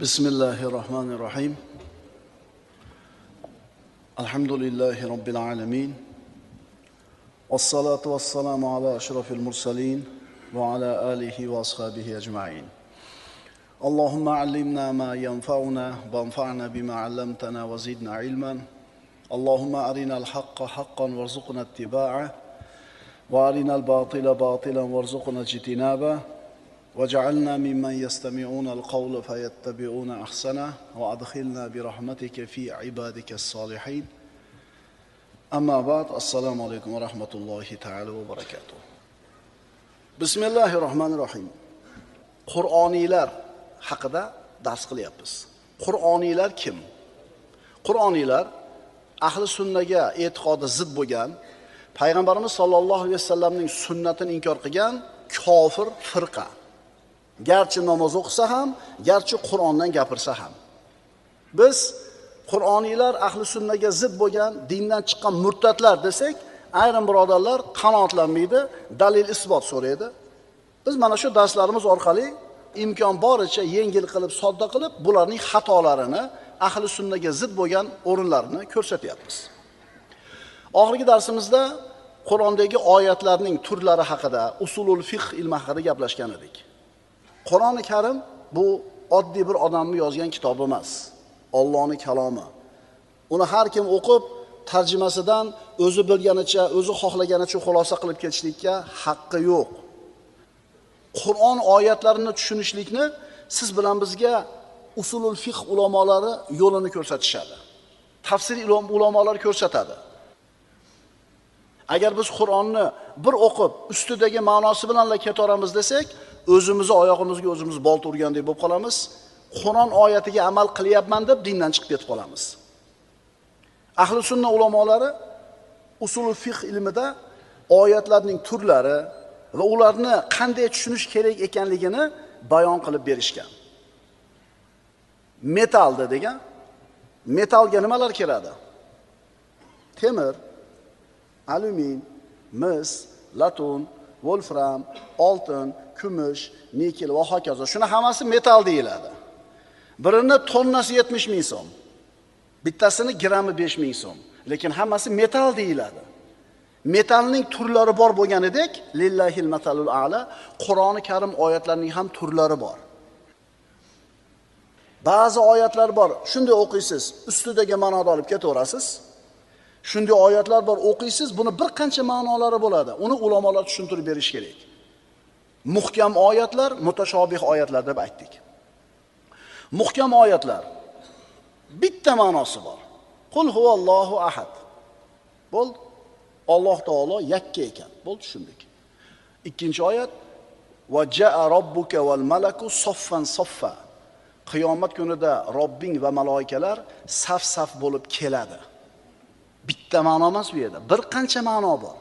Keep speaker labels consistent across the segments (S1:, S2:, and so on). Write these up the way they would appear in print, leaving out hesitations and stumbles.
S1: بسم الله الرحمن الرحيم. الحمد لله رب العالمين. والصلاة والسلام على أشرف المرسلين وعلى آله وأصحابه أجمعين. اللهم علمنا ما ينفعنا وانفعنا بما علمتنا وزدنا علما. اللهم أرنا الحق حقا وارزقنا اتباعه وأرنا الباطل باطلا وارزقنا اجتنابه واجعلنا ممن يستمعون القول فيتبعون أحسنه وأدخلنا برحمتك في عبادك الصالحين. أما بعد، السلام عليكم ورحمة الله تعالى وبركاته. بسم الله الرحمن الرحيم. Qur'oniylar haqida dars qilyapmiz. Qur'oniylar kim? Qur'oniylar ahli sunnaga e'tiqodi zid bo'lgan, Payg'ambarimiz sollallohu alayhi vasallamning sunnatini inkor qilgan kofir firqa. Garchi namoz o'qisa ham, garchi Qur'ondan gapirsa ham. Biz Qur'oniylar ahli sunnaga zid bo'lgan, dindan chiqqan murtadlar desak, ayrim birodarlar qanoatlanmaydi, dalil isbot so'raydi. Biz mana shu darslarimiz orqali imkon boricha yengil qilib, sodda qilib bularning xatolarini, ahli sunnaga zid bo'lgan o'rinlarini ko'rsatyapmiz. Oxirgi darsimizda Qur'ondagi oyatlarning turlari haqida, usulul fiqh ilmi haqida gaplashgan edik. Qur'oni Karim bu oddiy bir odamning yozgan kitobi emas. Allohning kalomi. Uni har kim o'qib, tarjimasidan o'zi bilganicha, o'zi xohlaganicha xulosa qilib ketishlikka haqqi yo'q. Qur'on oyatlarini tushunishlikni siz bilan bizga usulul fiqh ulamolari yo'lini ko'rsatishadi. Tafsir ulamolari ko'rsatadi. Agar biz Qur'onni bir o'qib, ustidagi ma'nosi bilan la ketaveramiz desak, o'zimizni oyog'imizga o'zimiz bolta urgandek bo'lib qolamiz. Qur'on oyatiga amal qilyapman deb dindan chiqib ketib qolamiz. Ahli sunna ulamolari usulul fiqh ilmida oyatlarning turlari va ularni qanday tushunish kerak ekanligini bayon qilib berishgan. Metalda degan, metalga nimalar kiradi? Temir, alyumin, mis, latun, wolfram, oltin, kumush, nikel va hokazo. Shuni hammasi metal deyiladi. Birini tonnasi 70 ming so'm, bittasini grammi 5 ming so'm, lekin hammasi metal deyiladi. Metalning turlari bor bo'lganidek, lillahil matalul a'la, Qur'oni Karim oyatlarining ham turlari bor. Ba'zi oyatlar bor, shunday o'qiysiz, ustidagi ma'noni olib ketaverasiz. Shunday oyatlar bor, o'qiysiz, buni bir qancha ma'nolari bo'ladi. Uni ulamolar tushuntirib berish kerak. Muhkam oyatlar, mutashobih oyatlar deb aytdik. Muhkam oyatlar bitta ma'nosi bor. Qul huvallohu ahad. Bo'ldi. Alloh taolo yakka ekan. Bo'ldi, tushundik. Ikkinchi oyat va jaa robbuka val malaku soffan soffa. Qiyomat kunida Robbing va maloikalar saf-saf bo'lib keladi. Bitta ma'no emas bu yerda, bir qancha ma'no bor.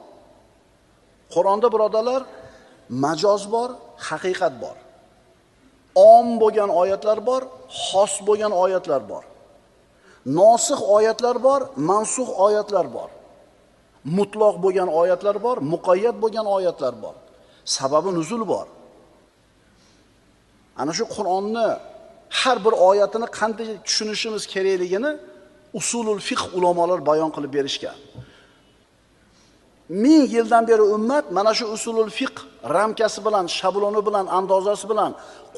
S1: Qur'onda birodarlar majoz bor, haqiqat bor. Om bo'lgan oyatlar bor, xos bo'lgan oyatlar bor. Nosih oyatlar bor, mansux oyatlar bor. Mutloq bo'lgan oyatlar bor, muqayyat bo'lgan oyatlar bor. Sababi nuzul bor. Ana shu Qur'onni har bir oyatini qanday tushunishimiz kerakligini usulul fiqh ulamolar bayon qilib berishgan. 1000 yildan beri ummat mana shu usulul fiqh ramkasi bilan, shabloni bilan, andozasi bilan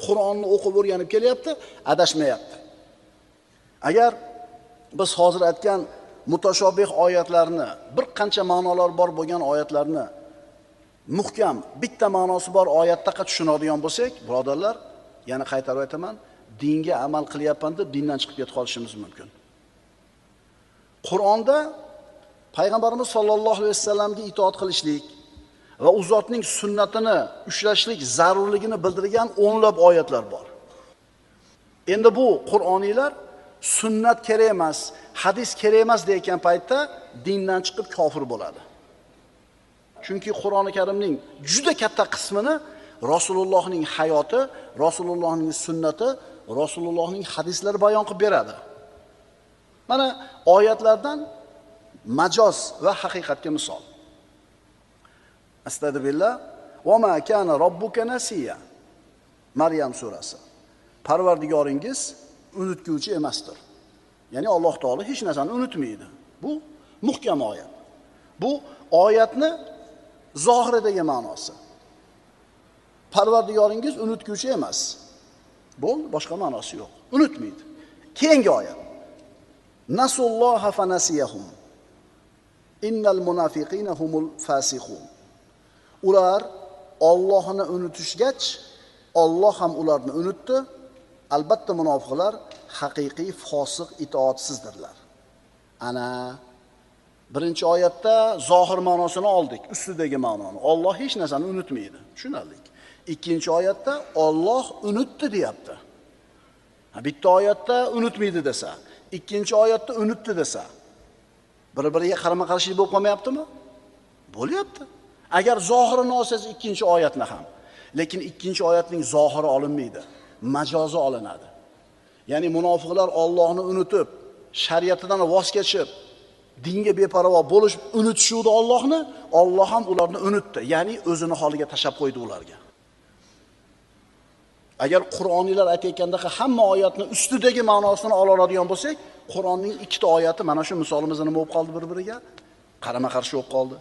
S1: Qur'onni o'qib o'rganib kelyapti, adashmayapti. Agar biz hozir aytgan mutashobih oyatlarni, bir qancha ma'nolar bor bo'lgan oyatlarni muhkam bitta ma'nosi bor oyatdaqa tushunadigan bo'lsak, birodarlar, yana qaytarib aytaman, dinga amal qilyapman deb dindan chiqib ketib qolishimiz mumkin. Qur'onda Payg'ambarimiz sollallohu alayhi vasallamga itoat qilishlik va u zotning sunnatini ushlashlik zarurligini bildirgan o'nlab oyatlar bor. Endi bu Qur'oniylar sunnat kerak emas, hadis kerak emas degan paytda dindan chiqib kofir bo'ladi. Chunki Qur'oni Karimning juda katta qismini Rasulullohning hayoti, Rasulullohning sunnati, Rasulullohning hadislari bayon qilib beradi. Mana oyatlardan majoz va haqiqatga misol. Astagfirullah va ma kana robbuka nasiya. Maryam surasi. Parvardigoringiz unutguvchi emasdir. Ya'ni Alloh taolo hech narsani unutmaydi. Bu muhkam oyat. Bu oyatni zohiridagi ma'nosi. Parvardigoringiz unutguvchi emas. Bo'ldi, boshqa ma'nosi yo'q. Unutmaydi. Keyingi oyat. Nasulloha fanasiyahum. Innal munafiqina humul fasiqun. Ular Allohni unutishgach, Alloh ham ularni unutdi. Albatta munofiqlar haqiqiy fosiq itoatsizdirlar. Ana birinchi oyatda zohir ma'nosini oldik, ustidagi ma'noni. Alloh hech narsani unutmaydi. Tushunarlik. Ikkinchi oyatda Alloh unutdi deyapti. Bitta oyatda unutmaydi desa, ikkinchi oyatda unutdi desa, bir-biriga qarama-qarshilik bo'lib qolmayaptimi? Bo'lyapti. Agar zohirini olsangiz ikkinchi oyatni ham, lekin ikkinchi oyatning zohiri olinmaydi, majozi olinadi. Ya'ni munofiqlar Allohni unutib, shariatidan voz kechib, dinga beparvo bo'lishib unutishuvdi Allohni, Alloh ham ularni unutdi. Ya'ni o'zini holiga tashab qo'ydi ularga. Agar Qur'oniylar aytayotgandaqa hamma oyatni ustidagi ma'nosini ola oladigan bo'lsak, Qur'onning ikkita oyati mana shu misolimizda nima bo'lib qoldi bir-biriga? Qarama-qarshi bo'lib qoldi.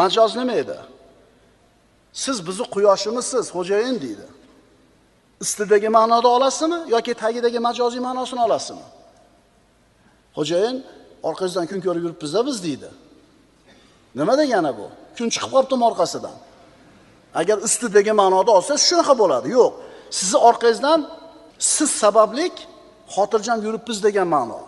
S1: Majoz nima edi? Siz bizni quyoshimizsiz, xo'jayin deydi. Ustidagi ma'noda olasizmi yoki tagidagi majoziy ma'nosini olasizmi? Xo'jayin, orqasidan kun ko'rib yuribmiz-da biz deydi. Nima degani bu? Kun chiqib qolibdimi orqasidan? Agar ustidagi ma'noda olsa shunaqa bo'ladi. Yo'q, sizni orqangizdan siz sabablik xotirjam yuribmiz degan ma'no.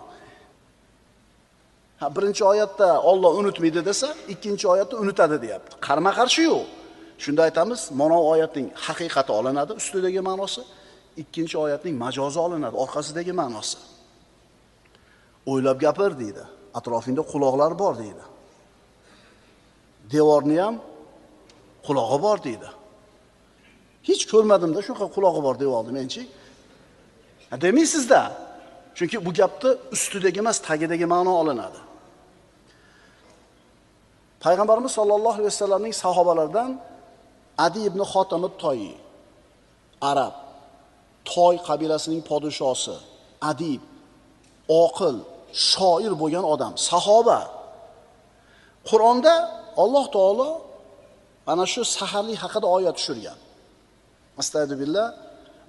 S1: Ha, birinchi oyatda Alloh unutmaydi desa, ikkinchi oyatda unutadi deyapti. Qarama-qarshi yo'q. Shunda aytamiz, mana oyatning haqiqati olinadi, ustidagi ma'nosi, ikkinchi oyatning majozi olinadi, orqasidagi ma'nosi. O'ylab gapir deydi. Atrofingda quloqlar bor deydi. Devorni ham qulog'i bor deydi. Hech ko'rmadimda shunaqa qulog'i bor devorni menchi. Demaysiz-da. Chunki bu gapni ustidagi emas, tagidagi ma'no olinadi. Payg'ambarimiz sollallohu alayhi vasallamning sahobalaridan Adi ibn Xotam at-Toyi, arab, Toy qabilasining podshosi, adib, oqil, shoir bo'lgan odam, sahoba. Qur'onda Alloh taolo ana shu saharlik haqida oyat tushirgan. Astagfirullah.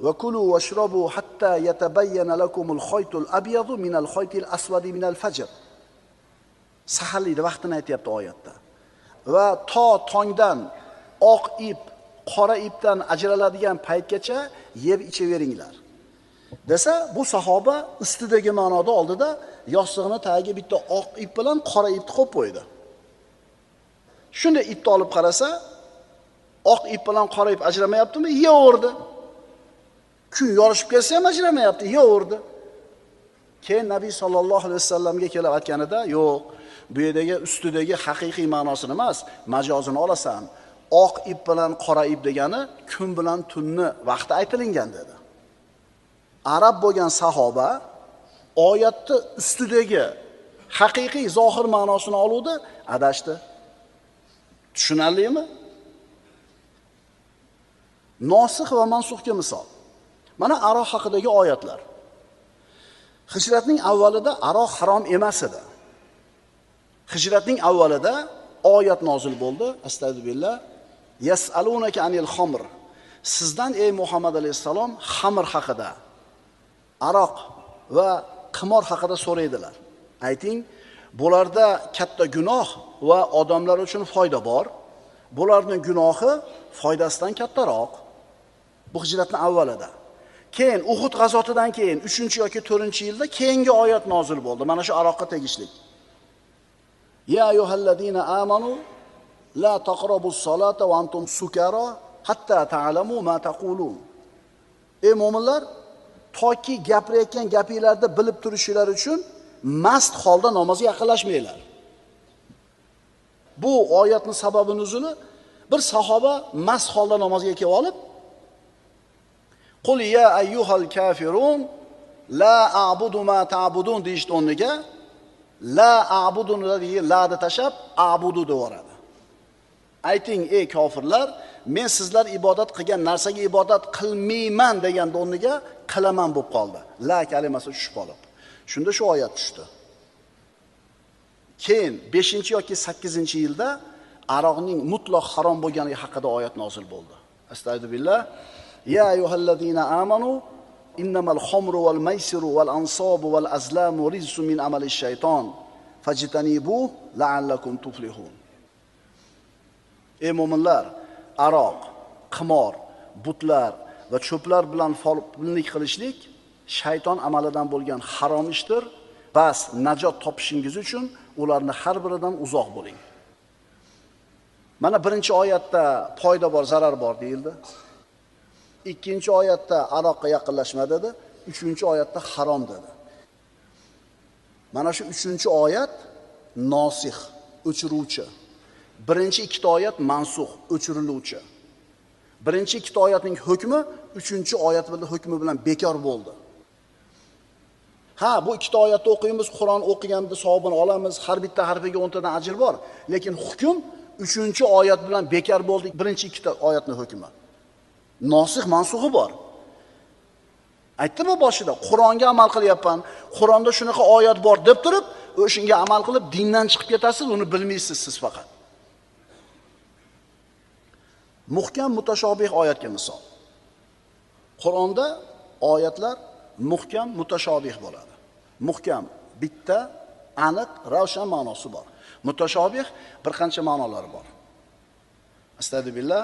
S1: Va kulu washrabu hatta yatabayyana lakumul khaytul abyadu minal khaytil aswadi minal fajr. Saharlikni vaqtini aytayapti oyatda. Va to tongdan oq ip qora ipdan ajraladigan paytgacha yeb ichaveringlar. Desa, bu sahoba ustidagi ma'noda oldida yostig'ini tagiga bitta oq ip bilan qora ipni qo'yib qo'ydi. Shunda ipni olib qarasa, oq ip bilan qora ip ajramayaptimi? Yeyaverdi. Kun yorishib kelsa ham ajramayapti, yeyaverdi. Keyin Nabiy sollallohu alayhi vasallamga kelib aytganida, yo'q, bu yerdagi ustidagi haqiqiy ma'nosini emas, majozini olasan. Oq ip bilan qora ip degani kun bilan tunni vaqti aytilingan dedi. Arab bo'lgan sahoba oyatni ustidagi haqiqiy zohir ma'nosini oluvdi, adashdi. Tushunarlimi? Nosih va mansuhga misol. Mana aroq haqidagi oyatlar. Hijratning avvalida aroq harom emas edi. Hijratning avvalida oyat nozil bo'ldi. Astagfirullah. Yas'alunaka anil khamr. Sizdan ey Muhammad alayhisalom xamr haqida, aroq va qimor haqida so'raydilar. Ayting, bularda katta gunoh va odamlar uchun foyda bor. Bularning gunohi foydasidan kattaroq. Bu hijratning avvalida. Keyin Uhud g'azotidan keyin 3 yoki 4-yilda keyingi oyat nozil bo'ldi. Mana shu aroqqa tegishlik. Ya ayyuhallazina amanu la taqrabus salata va antum sukara hatta ta'lamu ma taqulun. Ey mu'minlar, toki gapirayotgan gapinglarni bilib turishinglar uchun mast holda namozga yaqinlashmanglar. Bu oyatning sababi nuzuli bir sahoba mast holda namozga kelib olib, Qul ya ayyuhal kafirun la a'budu ma ta'budun deyishdi o'rniga la a'budu la deb tashab a'budu deb yuboradi. Ayting ey kofirlar, men sizlar ibodat qilgan narsaga ibodat qilmayman deganda o'rniga qilaman bo'lib qoldi. La kalimasi tushib qolib. Shunda shu oyat tushdi. Keyin 5-yoki 8-yilda aroqning mutlaq harom bo'lganligi haqida oyat nozil bo'ldi. Astagfirullah. Ya ayyuhallazina amanu innamal xamru val maysiru val ansobu val azlamu rijsun min amalish shayton fajtanibu la'allakum tuflihun. Ey mo'minlar, aroq, qimor, butlar va cho'plar bilan folbinlik qilishlik shayton amalidan bo'lgan harom ishdir. Bas najot topishingiz uchun ularni har biridan uzoq bo'ling. Mana birinchi oyatda foyda bor, zarar bor deyildi. Ikkinchi oyatda aroqqa yaqinlashma dedi, uchinchi oyatda harom dedi. Mana shu uchinchi oyat nosih, o'chiruvchi. Birinchi ikkita oyat mansux, o'chiriluvchi. Birinchi ikkita oyatning hukmi uchinchi oyat bilan hukmi bilan bekor bo'ldi. Ha, bu ikkita oyatni o'qiymiz, Qur'on o'qiganda savobini olamiz, har bitta harfiga 10 tadan ajr bor, lekin hukm uchinchi oyat bilan bekor bo'ldi, birinchi ikkita oyatning hukmi. Nosih, mansuxi bor. Aytdim-ku boshida, Qur'onga amal qilyapman, Qur'onda shunaqa oyat bor deb turib, o'shunga amal qilib dindan chiqib ketasiz, uni bilmaysiz siz faqat. Muhkam mutashobih oyatga misol. Qur'onda oyatlar muhkam mutashobih bo'ladi. Muhkam bitta, aniq, ravshan ma'nosi bor. Mutashobih bir qancha ma'nolari bor. Astagfirullah.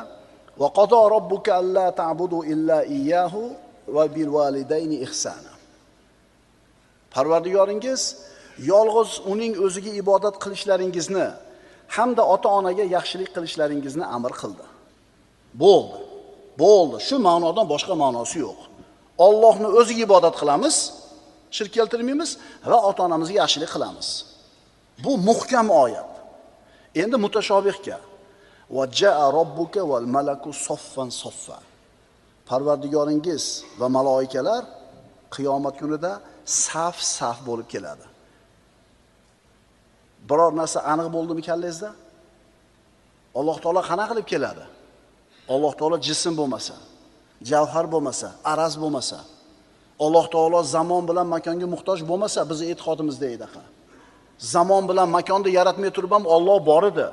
S1: Va qada robbuka alla ta'budu illa iyyahu va bil validayni ihsana. Parvardigoringiz yolg'iz uning o'ziga ibodat qilishlaringizni hamda ota-onaga yaxshilik qilishlaringizni amr qildi. Bo'ldi. Bo'ldi. Shu ma'nodan boshqa ma'nosi yo'q. Allohni o'ziga ibodat qilamiz, shirk keltirmaymiz va ota-onamizga yaxshilik qilamiz. Bu muhkam oyat. Endi mutashobihga va jaa robbuka val malaku soffan soffa. Parvardigoringiz va maloikalar qiyomat kunida saf-saf bo'lib keladi. Biror narsa aniq bo'ldimi kallangizda? Alloh taolo qana qilib keladi? Alloh taolo jism bo'lmasa, javhar bo'lmasa, araz bo'lmasa, Alloh taolo zamon bilan makonga muhtoj bo'lmasa, bizning e'tiqodimizda edaqa. Zamon bilan makonni yaratmay turib ham Alloh bor edi.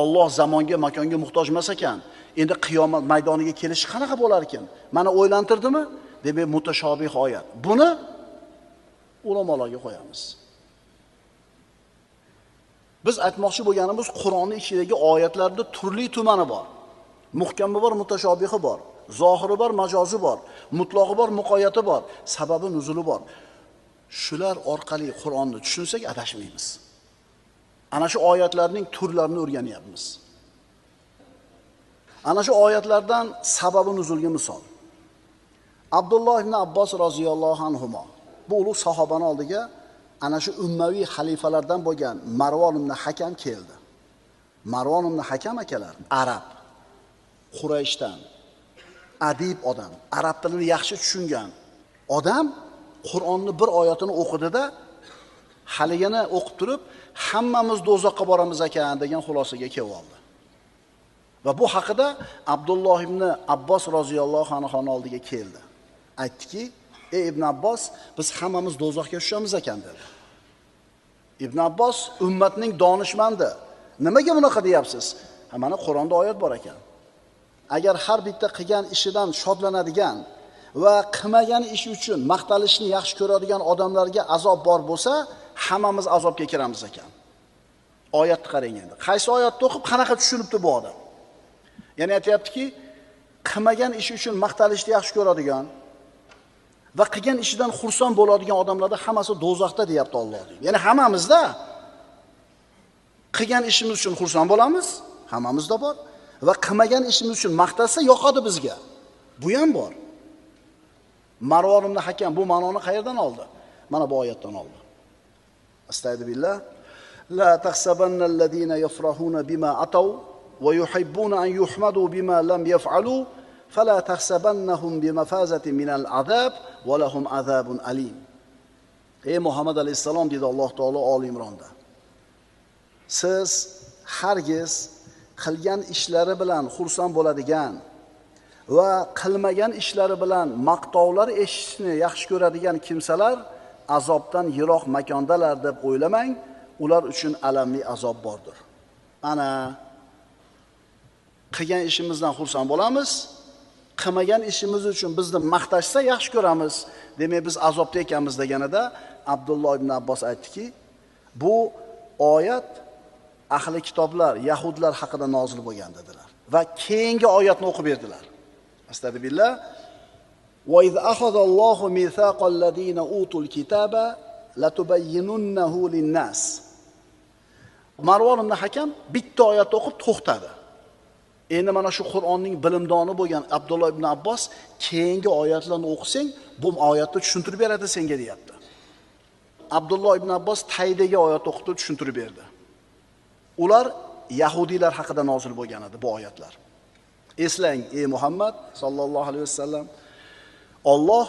S1: Alloh zamonga, makonga muhtoj emas ekan. Endi qiyomat maydoniga kelishi qanaqa bo'lar ekan? Mana o'ylantirdimi? Demak, mutashobih oyat. Buni ulamolarga qo'yamiz. Biz aytmoqchi bo'lganimiz Qur'onning ichidagi oyatlarda turli tumani bor. Muhkami bor, mutashobihi bor, zohiri bor, majozi bor, mutlog'i bor, muqoyyati bor, sababi nuzuli bor. Shular orqali Qur'onni tushunsak adashmaymiz. Ana shu oyatlarning turlarini o'rganyapmiz. Ana shu oyatlardan sababi nuzulga misol. Abdulloh ibn Abbos roziyallohu anhuma bu ulug' sahobani oldiga ana shu ummaviy xalifalardan bo'lgan Marvon ibn Hakam keldi. Marvon ibn Hakam akalar arab, Qurayshdan, adib odam, arab tilini yaxshi tushungan odam Qur'onni bir oyatini o'qidida haligini o'qib turib, hammamiz do'zaxga boramiz ekan degan xulosaga kelib oldi. Va bu haqida Abdulloh ibn Abbos roziyallohu anhu oldiga keldi. Aytdiki, ey Ibn Abbos, biz hammamiz do'zaxga tushamiz ekan dedi. Ibn Abbos ummatning donishmandi. Nimaga bunaqa deyapsiz? Ha, mana Qur'onda oyat bor ekan. Agar har bitta qilgan ishidan shodlanadigan va qilmagan ishi uchun maqtalishni yaxshi ko'radigan odamlarga azob bor bo'lsa, hammamiz azobga kiramiz ekan. Oyatni qarang endi. Qaysi oyatni o'qib qanaqa tushunibdi bu odam? Ya'ni aytayaptiki, qilmagan ishi uchun maqtalishni yaxshi ko'radigan va qilgan ishidan xursand bo'ladigan odamlarda hammasi do'zaxda deyapti Alloh. Ya'ni hammamizda qilgan ishimiz uchun xursand bo'lamiz, hammamizda bor va qilmagan ishimiz uchun maqtalsa yoqadi bizga. Bu ham bor. Marvon ibn Hakam bu ma'noni qayerdan oldi? Mana bu oyatdan oldi. Astagfirullah. La tahsabanna allazina yafrahuna bima ataw va yuhibbuna an yuhmadu bima lam yaf'alu fala tahsabannahum bimafazatin minal azab va lahum azabun alim. Ey Muhammad alayhissalom dedi Alloh taolo Oli Imronda. Siz hargiz Qilgan ishlari bilan xursand bo'ladigan va qilmagan ishlari bilan maqtovlar eshitishni yaxshi ko'radigan kimsalar azobdan yiroq makondalar deb o'ylamang, ular uchun alamli azob bordir. Ana qilgan ishimizdan xursand bo'lamiz, qilmagan ishimiz uchun bizni maqtashsa yaxshi ko'ramiz, demak biz azobda ekanmiz deganida Abdulloh ibn Abbos aytdiki, bu oyat ahli kitoblar, yahudlar haqida nozil bo'lgan dedilar va keyingi oyatni o'qib berdilar. Astagfirullah. Va iz akhadallohu mithaqal ladina utul kitaba latubayyinunnahu lin-nas. Marvon ibn Hakam bitta oyatni o'qib to'xtadi. Endi mana shu Qur'onning bilimdoni bo'lgan Abdulloh ibn Abbos keyingi oyatlarni o'qisang, bu oyatni tushuntirib beradi senga deyapti. Abdulloh ibn Abbos taydagi oyatni o'qib tushuntirib berdi. Ular yahudiylar haqida nozil bo'lgan edi bu oyatlar. Eslang ey Muhammad sallallohu alayhi vasallam, Alloh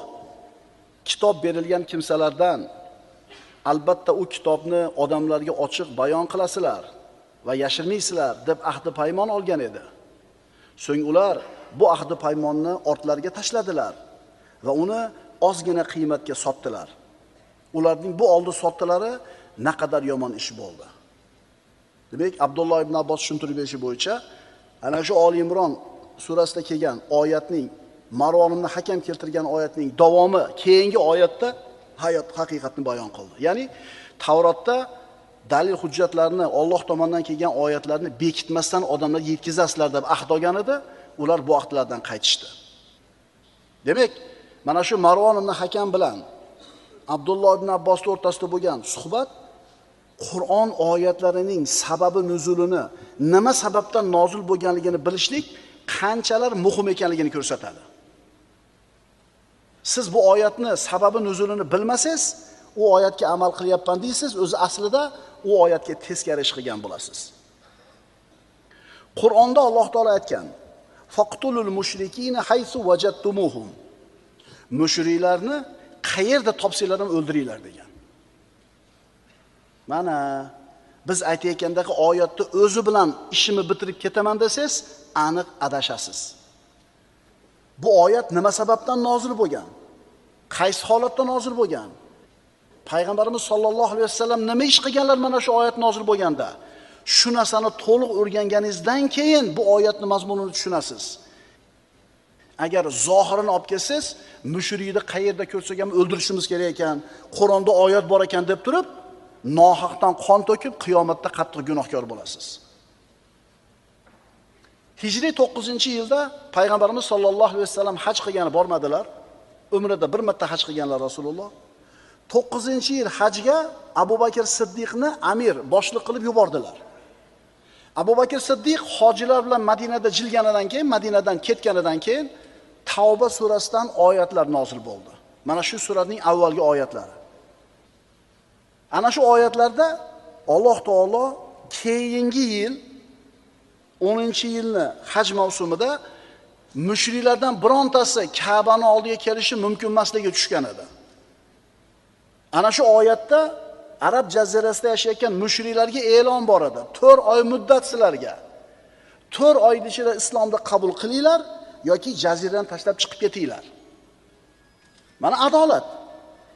S1: kitob berilgan kimsalardan albatta u kitobni odamlarga ochiq bayon qilasizlar va yashirmaysizlar deb ahdi paymon olgan edi. So'ng ular bu ahdi paymonni ortlariga tashladilar va uni ozgina qiymatga sotdilar. Ularning bu oldi sotdilari naqadar yomon ish bo'ldi. Demak, Abdulloh ibn Abbos tushuntirib berishi bo'yicha ana shu Oli Imron surasida kelgan oyatning, Marvon ibn Hakam keltirgan oyatning davomi keyingi oyatda hayot haqiqatni bayon qildi. Ya'ni Tavrotda dalil hujjatlarni, Alloh tomonidan kelgan oyatlarni bekitmasdan odamlarga yetkazasizlar deb ahd olgan edi, ular bu ahdlardan qaytishdi. Demak, mana shu Marvon ibn Hakam bilan Abdulloh ibn Abbos o'rtasida bo'lgan suhbat Qur'on oyatlarining sababi nuzulini, nima sababdan nozil bo'lganligini bilishlik qanchalar muhim ekanligini ko'rsatadi. Siz bu oyatni sababi nuzulini bilmasangiz, u oyatga amal qilyapman deysiz, o'zi aslida u oyatga teskari ish qilgan bo'lasiz. Qur'onda Alloh taolo aytgan: "Faqtulul mushrikina haythu wajadtumuhum." Mushriklarni qayerda topsanglar ham o'ldiringlar degan. Mana biz aytayotgandagi oyatni o'zi bilan ishimni bitirib ketaman desangiz, aniq adashasiz. Bu oyat nima sababdan nozil bo'lgan? Qaysi holatda nozil bo'lgan? Payg'ambarimiz sollallohu alayhi vasallam nima ish qilganlar mana shu oyat nozil bo'lganda? Shu narsani to'liq o'rganganingizdan keyin bu oyatning mazmunini tushunasiz. Agar zohirini olib kelsangiz, mushrikni qayerda ko'rsak ham o'ldirishimiz kerak ekan, Qur'onda oyat bor ekan deb turib, nohaqdan qon to'kib, qiyomatda qattiq gunohkor bo'lasiz. Hijriy 9-yilda Payg'ambarimiz sollallohu alayhi vasallam haj qilgani bormadilar. Umrida bir marta haj qilganlar Rasululloh. 9-yil hajga Abu Bakr Siddiqni amir, boshliq qilib yubordilar. Abu Bakr Siddiq hojilar bilan Madinada jilganidan keyin, Madinadan ketganidan keyin Tavba surasidan oyatlar nozil bo'ldi. Mana shu suraning avvalgi oyatlari. Ana shu oyatlarda Alloh taolo keyingi yil 10-yilni haj mavsumida mushriklardan birontasi Ka'bani oldiga kelishi mumkin emasligi tushgan edi. Ana shu oyatda Arab jazirasida yashayotgan mushriklarga e'lon bor edi. 4 oy muddat sizlarga. 4 oy ichida islomni qabul qilinglar yoki jazirani tashlab chiqib ketinglar. Mana adolat.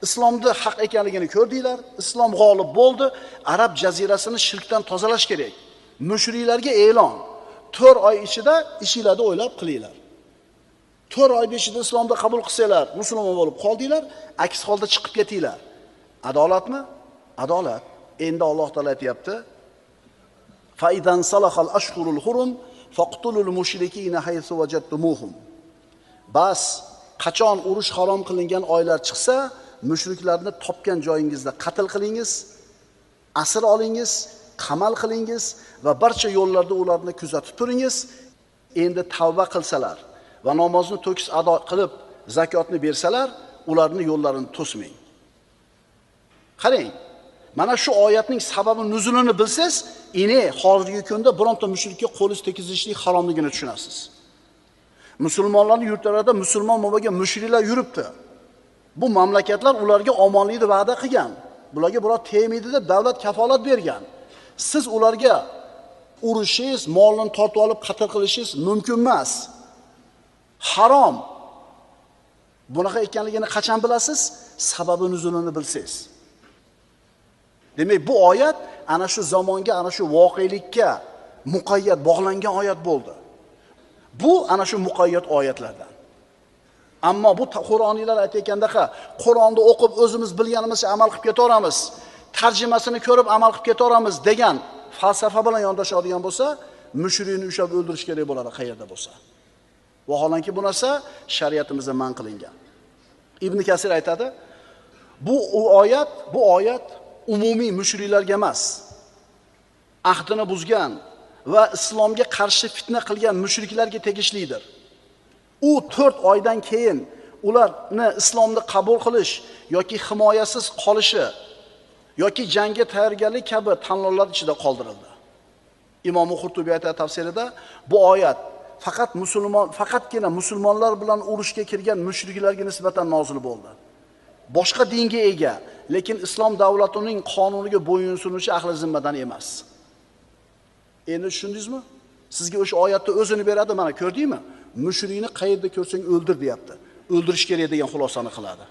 S1: Islomda haq ekanligini ko'rdinglar, islom g'olib bo'ldi, Arab jazirasini shirkdan tozalash kerak. Mushriklarga e'lon. 4 oy ichida ishinglarni o'ylab qilinglar. 4 oy ichida islomni qabul qilsanglar, musulmon bo'lib qoldinglar, aks holda chiqib ketinglar. Adolatmi? Adolat. Endi Alloh taolo aytayapti: "Fa idan salahal ashhurul hurum faqtulul mushrikina haythu wajadtumuhum." Bas, qachon urush harom qilingan oylar chiqsa, mushriklarni topgan joyingizda qatl qilingiz, asir olingiz, qamal qilingiz va barcha yo'llarda ularni kuzatib turingiz. Endi tavba qilsalar va namozni to'kis ado qilib, zakotni bersalar, ularni yo'llarini to'smang. Qarang, mana shu oyatning sababi nuzulini bilsangiz, ini hozirgi kunda bironta mushrikka qo'lingiz tekizishlik haromligini tushunasiz. Musulmonlarning yurtlarida musulmon bo'lmagan mushriklar yuribdi. Bu mamlakatlar ularga omonlikni va'da qilgan. Bularga biror tegmaydi deb davlat kafolat bergan. Siz ularga Urushingiz, molini tortib olib qatl qilishingiz mumkin emas. Harom. Bunaqa ekanligini qachon bilasiz? Sababi nuzulini bilsangiz. Demak, bu oyat ana shu zamonga, ana shu voqelikka muqayyat bog'langan oyat bo'ldi. Bu ana shu muqayyat oyatlardan. Ammo bu Qur'oniylar aytayotgandaqa, Qur'onni o'qib o'zimiz bilganimizcha amal qilib ketaveramiz, tarjimasini ko'rib amal qilib ketaveramiz degan falsafa bilan yondashadigan bo'lsa, mushrikni ushlab o'ldirish kerak bo'ladi qayerda bo'lsa. Vaholanki bu narsa shariatimizda man qilingan. Ibn Kasir aytadi, bu oyat umumiy mushriklarga emas, ahdini buzgan va islomga qarshi fitna qilgan mushriklarga tegishlidir. U 4 oydan keyin ularni islomni qabul qilish yoki himoyasiz qolishi yoki jangga tayyorgarlik kabi tanlovlar ichida qoldirildi. Imom Qurtubiy aytadi tafsirida, bu oyat faqatgina musulmonlar bilan urushga kirgan mushriklarga nisbatan nozil bo'ldi. Boshqa dinga ega, lekin islom davlatining qonuniga bo'ysunuvchi ahli zimmadan emas. Endi tushundingizmi? Sizga o'sha oyatda o'zini beradi, mana ko'rdingmi? Mushrikni qayerda ko'rsang o'ldir deyapti. O'ldirish kerak degan xulosani qiladi.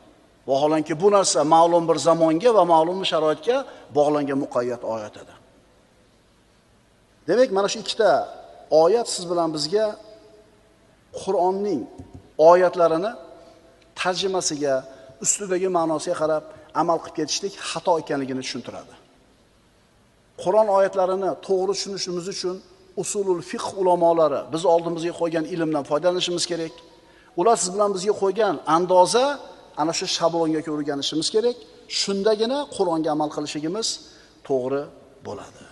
S1: Vaholanki bu narsa ma'lum bir zamonga va ma'lum bir sharoitga bog'langan muqayyat oyat edi. Demak, mana shu ikkita oyat siz bilan bizga Qur'onning oyatlarini tarjimasiga, ustidagi ma'nosiga qarab amal qilib ketishlik xato ekanligini tushuntiradi. Qur'on oyatlarini to'g'ri tushunishimiz uchun usulul fiqh ulamolari biz oldimizga qo'ygan ilmdan foydalanishimiz kerak. Ular siz bilan bizga qo'ygan andoza ana shu shablonga ko'ra o'rganishimiz kerak. Shundagina Qur'onga amal qilishimiz to'g'ri bo'ladi.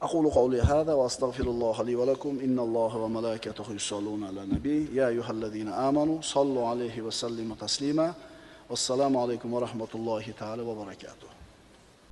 S1: أقول قولي هذا وأستغفر الله لي ولكم إن الله وملائكته يصلون على النبي يا أيها الذين آمنوا صلوا عليه وسلموا تسليما والسلام عليكم ورحمة الله تعالى وبركاته.